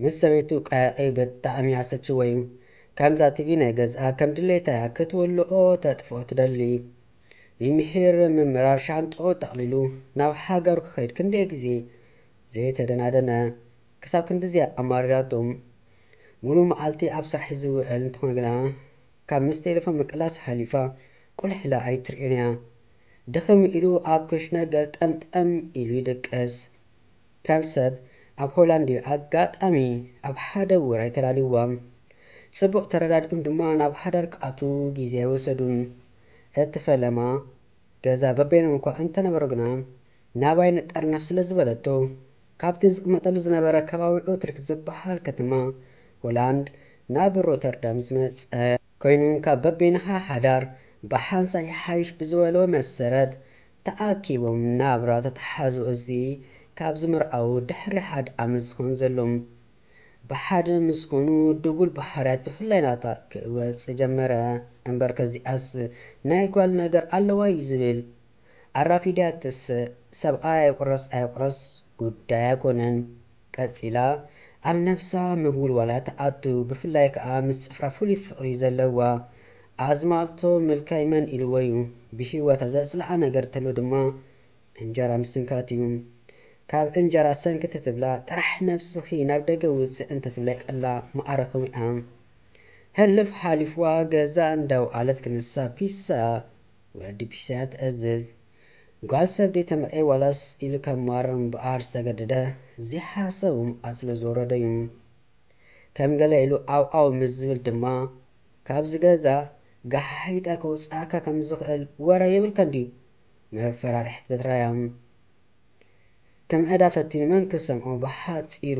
ምስ ሰበይቱ ቀያቒ ብጣዕሚ ኣሰልችዎ እዩ። ከምዛ ቲቪ ናይ ገዝኣ ከም ድሌታ እያ ክትውልኦ ተጥፍኦ ትደሊ። ይምሂር ምምራር ሻንጥኡ ጠቕሊሉ ናብ ሃገሩ ክኸይድ ክንደይ ግዜ ዘይተደናደነ ክሳብ ክንድዚኣ ኣማሪራቶ። ሙሉእ መዓልቲ ኣብ ስራሕ እዩ ዝውዕል እንተኾነ ግና ካብ ምስ ቴሌፎን ምቅላስ ሓሊፋ ቁልሕ ኢላ ኣይትርእዮን እያ። ድኽም ኢሉ ኣብ ክሽነ ገልጠምጠም ኢሉ ይድቅስ። ከም ሰብ ኣብ ሆላንድ እዩ ኣጋጣሚ ኣብ ሓደ ውራይ ተላልይዋ። ጽቡቕ ተረዳድኦም ድማ ናብ ሓዳር ክኣትዉ ግዜ ኣይወሰዱን። እቲ ፈለማ ገዛ በበይኖም እኳ እንተነበሩ ግና ናባይ ንጠርነፍ ስለ ዝበለቶ ካብቲ ዝቕመጠሉ ዝነበረ ከባቢ ኦትሪክ ዝበሃል ከተማ ሆላንድ ናብ ሮተርዳም ዝመጸ ኮይኑ ካብ በበይንኻ ሓዳር ብሓንሳእ ይሓይሽ ብዝበሎ መሰረት ተኣኪቦም ናብራ ተተሓዙ። እዚ ካብ ዝምርዓዉ ድሕሪ ሓደ ዓመት ዝኸውን ዘሎ ብሓደ ምስ ኮኑ ድጉል ባህርያት ብፍላይ ናታ ክወጽእ ጀመረ። እምበር ከዚኣስ ናይ ጓል ነገር ኣለዋ እዩ ዝብል። ኣራፊዳትስ ሰብኣይ ኣይቁረስ ኣይቁረስ ጉዳይ ኣይኮነን። ቀጺላ ኣብ ነብሳ ምውልዋል እያ ትኣቱ። ብፍላይ ከኣ ምስ ጽፍራ ፍሉይ ፍቕሪ ዘለዋ ኣዝማልቶ ምልካይ መን ኢልዎ እዩ። ብህይወታ ዘጽልኣ ነገር ተሎ ድማ እንጀራ ምስንካት እዩ። ካብ እንጀራ ሰንኪ ተትብላ ጥራሕ ነብስኺ ናብ ደገ ውጽእ እንተትብላ ቀላ መኣረኽም እያ። ህልፍ ሓሊፍዋ ገዛ እንዳውዓለት ክንሳ ፒሳ ወዲ ፒሳ እያ ትእዝዝ። ጓል ሰብ ደይ ተምርዐይ ዋላስ ኢሉ ከማርር እምበኣር ዝተገደደ ዘይሓሰቦም ኣጽሎ ዝወረዶ እዩ። ከም ገለ ኢሉ ኣው ኣው ምስ ዝብል ድማ ካብዚ ገዛ ጋሓሒጠ ከውጽኣካ ከም ዝኽእል ወረ የብልካን ድዩ? መፈራርሒት በትራያ። ከም ዕዳ ፈቲኑ መን ክሰምዖ ብሓጺሩ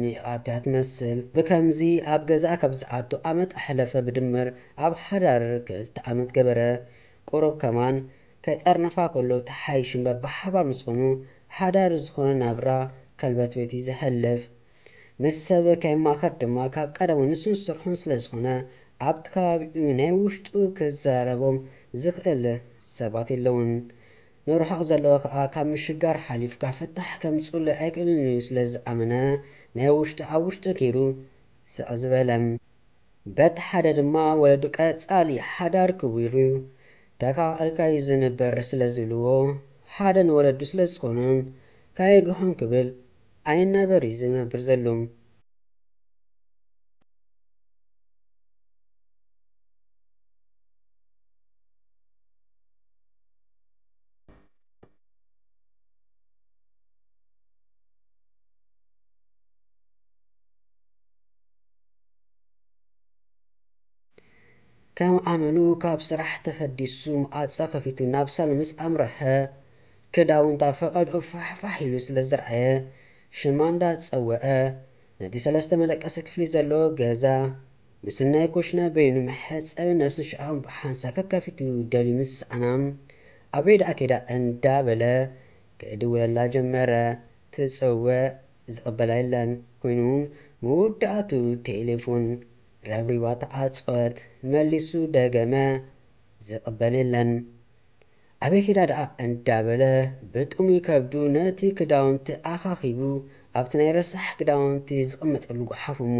ንኢቓቶ እያ ትመስል። ብከምዚ ኣብ ገዛኣ ካብ ዝኣቱ ዓመት ኣሕለፈ ብድምር ኣብ ሓዳር ክልተ ዓመት ገበረ። ቁሩብ ከማን ከይጠርነፋ ከሎ ተሓይሽ እምበር ብሓባር ምስ ኾኑ ሓዳር ዝኾነ ናብራ ከልበትቤት እዩ ዘሕልፍ። ምስ ሰብ ከይማኸር ድማ ካብ ቀደሙ ንሱን ስርሑን ስለ ዝኾነ ኣብቲ ከባቢኡ ናይ ውሽጡ ክዛረቦም ዝኽእል ሰባት የለውን። ንርሑቕ ዘለዎ ከኣ ካብ ምሽጋር ሓሊፍካ ፍታሕ ከምጽኡሉ ኣይክእልን እዩ ስለ ዝኣመነ ናይ ውሽጡ ኣብ ውሽጡ ገይሩ ስቕ ዝበለ። በቲ ሓደ ድማ ወለዱ ቀጻሊ ሓዳር ክቡር እዩ ተካቐልካ እዩ ዝንበር ስለ ዝብልዎ ሓደ ንወለዱ ስለ ዝኾኑን ከየግሖም ክብል ኣይናበር እዩ ዝነብር ዘሎ። ከም ኣመሉ ካብ ስራሕ ተፈዲሱ ማዕጾ ከፊቱ ናብ ሳሎን ምስ ኣምረሐ ክዳውንታ ፈቐድኡ ፋሕፋሕ ኢሉ ስለ ዝረኣየ ሽማ እንዳጸወዐ ነቲ ሰለስተ መደቀሲ ክፍሊ ዘለዎ ገዛ ምስናይ ኩሽና በይኑ መሕጸቢ ነብሲ ሽቓቕን ብሓንሳብ ከከፊቱ ደልዩ ምስ ሰኣና ኣበይ ደኣ ከይዳ እንዳበለ ክድውለላ ጀመረ። ትጽውዕ ዝቕበላ የለን። ኮይኑ መወዳእቱ ቴሌፎን ረብሪባ ተዓጸወት። መሊሱ ደገመ ዝቕበል የለን። ኣበይ ኪዳ ደኣ እንዳበለ ብጥሙይ ከብዱ ነቲ ክዳውንቲ ኣኻኺቡ ኣብቲ ናይ ረሳሕ ክዳውንቲ ዝቕመጠሉ ጓሓፍ እሞ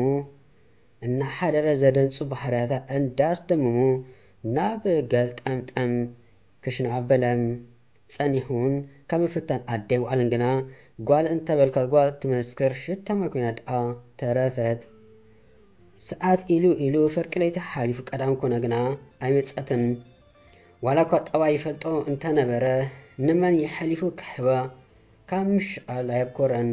እናሓደረ ዘደንጹ ባህርያታ እንዳስደመሙ ናብ ገልጠምጠም ክሽነ ኣበለ። ጸኒሑ እውን ካብ ምፍታን ኣደይ ዋዕለን ግና ጓል እንተበልካ ጓል ትመስክር ሽታማ ኮይና ደኣ ተረፈት። ሰዓት ኢሉ ኢሉ ፍርቂ ለይቲ ሓሊፉ ቀዳም ኮነ ግና ኣይመጸትን። ዋላ እኳ ጠባይ ይፈልጦ እንተነበረ ንመን የሕሊፉ ክህባ ካብ ምሽቓል ኣየብኮረን።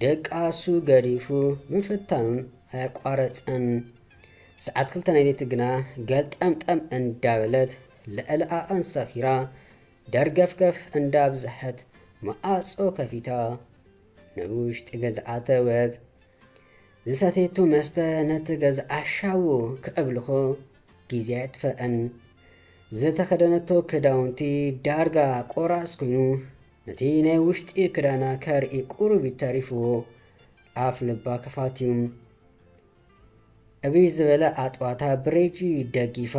ደቃሱ ገዲፉ ምፍታኑን ኣያቋረጸን። ሰዓት ክልተ ናይ ለይቲ ግና ገልጠምጠም እንዳበለት ልዕሊ ዓቐን ሰኺራ ደርገፍገፍ እንዳብዝሐት መዓጾ ከፊታ ንውሽጢ ገዛ ኣተወት። ዝሰተየቶ መስተ ነቲ ገዛ ኣሻቡ ከእብልኾ ግዜ ኣየጥፈአን። ዝተኸደነቶ ክዳውንቲ ዳርጋ ቆራስ ኮይኑ ነቲ ናይ ውሽጢ ክዳና ከርኢ ቁሩብ ተሪፍዎ ኣፍ ልባ ከፋትዩ። እብይ ዝበለ ኣጥባታ ብሬጂ ደጊፋ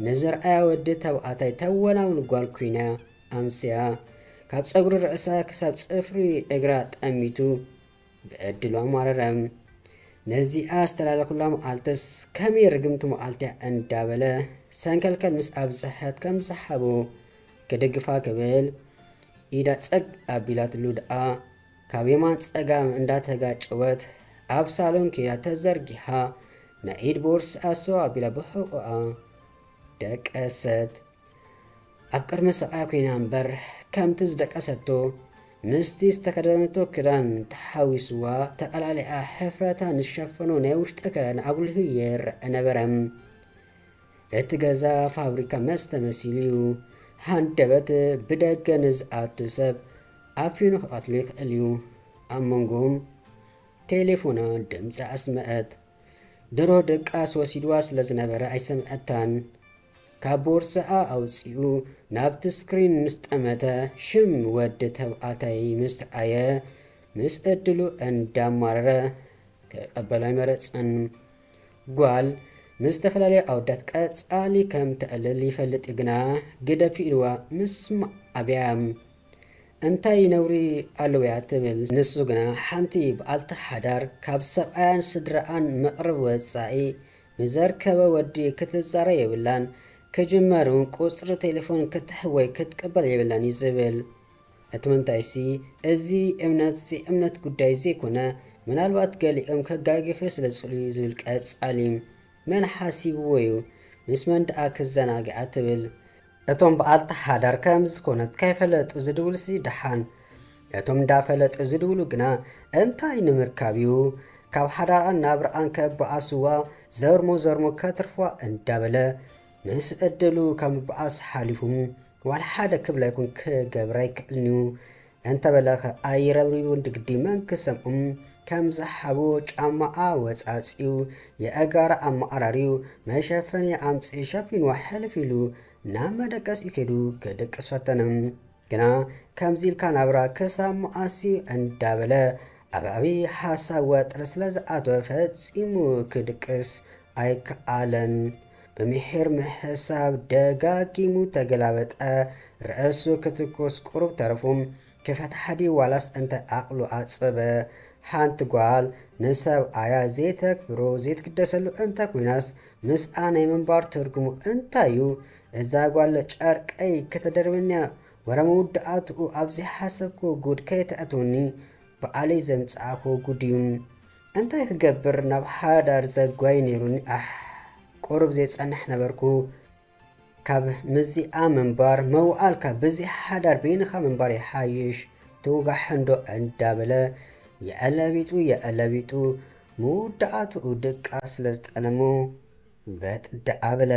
ንዝርኣያ ወዲ ተባዕታይ ተወናውን ጓል ኮይና ኣምስያ። ካብ ጸጉሪ ርእሳ ክሳብ ጽፍሪ እግራ ጠሚቱ ብዕድሉ ኣማረረ። ነዚኣ ዝተላለኹላ መዓልትስ ከመይ ርግምቲ መዓልቲ እያ እንዳበለ ሰንከልከል ምስ ኣብዝሐት ከም ዝሓቦ ክድግፋ ክብል ኢዳ ጸግ ኣቢላትሉ ደኣ ካብ የማን ጸጋም እንዳተጋጨወት ኣብ ሳሎን ከይዳ ተዘርጊሓ ናይ ኢድ ቦርስኣ ሰው ኣቢላ ብሕቑኣ ደቀሰት። ኣብ ቅድሚ ሰብኣያ ኮይና እምበር ከምቲ ዝደቀሰቶ ምስቲ ዝተከደነቶ ክዳን ተሓዊስዋ ተቐላሊኣ ሕፍረታ ንሸፈኖ ናይ ውሽጢ ክዳን ኣጉሊሁ ይረአ ነበረ። እቲ ገዛ ፋብሪካ መስተ መሲሉ እዩ። ሃንደበት ብደገ ንዝኣቱ ሰብ ኣፊኑ ክቐትሎ ይኽእል እዩ። ኣብ መንጎም ቴሌፎና ድምፂ ኣስመዐት። ድሮ ድቃስ ወሲድዋ ስለ ዝነበረ ኣይሰምዐታን። ካብ ቦርስኣ ኣውፂኡ ናብቲ ስክሪን ምስ ጠመተ ሽም ወዲ ተባዕታይ ምስ ረኣየ ምስ ዕድሉ እንዳማረረ ክቐበሎ ኣይመረፀን። ጓል ምስ ዝተፈላለዩ ኣወዳት ቀፃሊ ከም ተዕልል ይፈልጥ ግና ግደፊ ኢልዋ ምስማዕ ኣብያ። እንታይ ነውሪ ኣለውያ ትብል። ንሱ ግና ሓንቲ በዓልቲ ሓዳር ካብ ሰብኣያን ስድራኣን መቕርብ ወጻኢ ንዘርከበ ወዲ ክትዛረ የብላን። ክጅመር እውን ቁጽሪ ቴሌፎን ክትሕብ ወይ ክትቅበል የብላን እዩ ዝብል። እቲ ምንታይሲ እዚ እምነት ዘይእምነት ጉዳይ ዘይኮነ፣ ምናልባት ገሊኦም ከጋግፍ ስለ ዝኽእሉ እዩ ዝብል ቀጻሊ። መን ሓሲብዎ እዩ? ምስ መን ደኣ ክዘናግዓ ትብል? እቶም በዓልቲ ሓዳር ከም ዝኾነት ከይፈለጡ ዝድውልሲ ደሓን፣ እቶም እንዳፈለጡ ዝድውሉ ግና እንታይ ንምርካብ እዩ? ካብ ሓዳራን ናብራኣን ከበኣስዋ፣ ዘርሞ ዘርሞ ከትርፍዋ እንዳበለ ምስ ዕድሉ ካብ ምበኣስ ሓሊፉ ዋላ ሓደ ክብል ኣይኮን ክገብር ኣይክእልን እዩ እንተበለ ኸ ኣይረብሪቡን ድግዲ መን ክሰምዑም ከም ዝሓቦ ጫማኣ ወጻጺኡ የእጋራ ኣመዓራርዩ መሸፈኒ ኣምጺኡ ሸፊንዋ ሕልፍ ኢሉ ናብ መደቀሲ ከይዱ ክድቅስ ፈተነ። ግና ከምዚ ኢልካ ናብራ ክሳብ መዓስ እዩ እንዳበለ ኣብ ዓብዪ ሓሳብ ወጥሪ ስለ ዝኣተወ ፈጺሙ ክድቅስ ኣይከኣለን። ብምሒር ምሕሳብ ደጋጊሙ ተገላበጠ። ርእሱ ክትኮስ ቁሩብ ተረፉ። ክፈትሓ ድዩ ዋላስ እንታይ ዓቕሉ ኣጸበ? ሓንቲ ጓል ንሰብኣያ ዘይተክብሮ ዘይትግደሰሉ እንተ ኮይናስ ምስኣ ናይ ምንባር ትርጉሙ እንታይ እዩ? እዛ ጓል ጨርቀይ ከተደርበኒ እያ። ወረ መወዳእትኡ ኣብ ዘይሓሰብክዎ ጉድ ከይተእትወኒ ባዕለይ ዘምጽኣኽዎ ጉድ እዩ። እንታይ ክገብር ናብ ሓዳር ዘጓይ ነይሩኒ። ኣሕ ቁሩብ ዘይጸንሕ ነበርኩ። ካብ ምዚኣ ምንባር መውዓል ካብ ብዚ ሓዳር በይንኻ ምንባር ይሓይሽ። ትውጋሕ እንዶ እንዳበለ የዕለቢጡ የዕለቢጡ መወዳእትኡ ድቃስ ስለ ዝጠለሞ በጥ ደኣ በለ።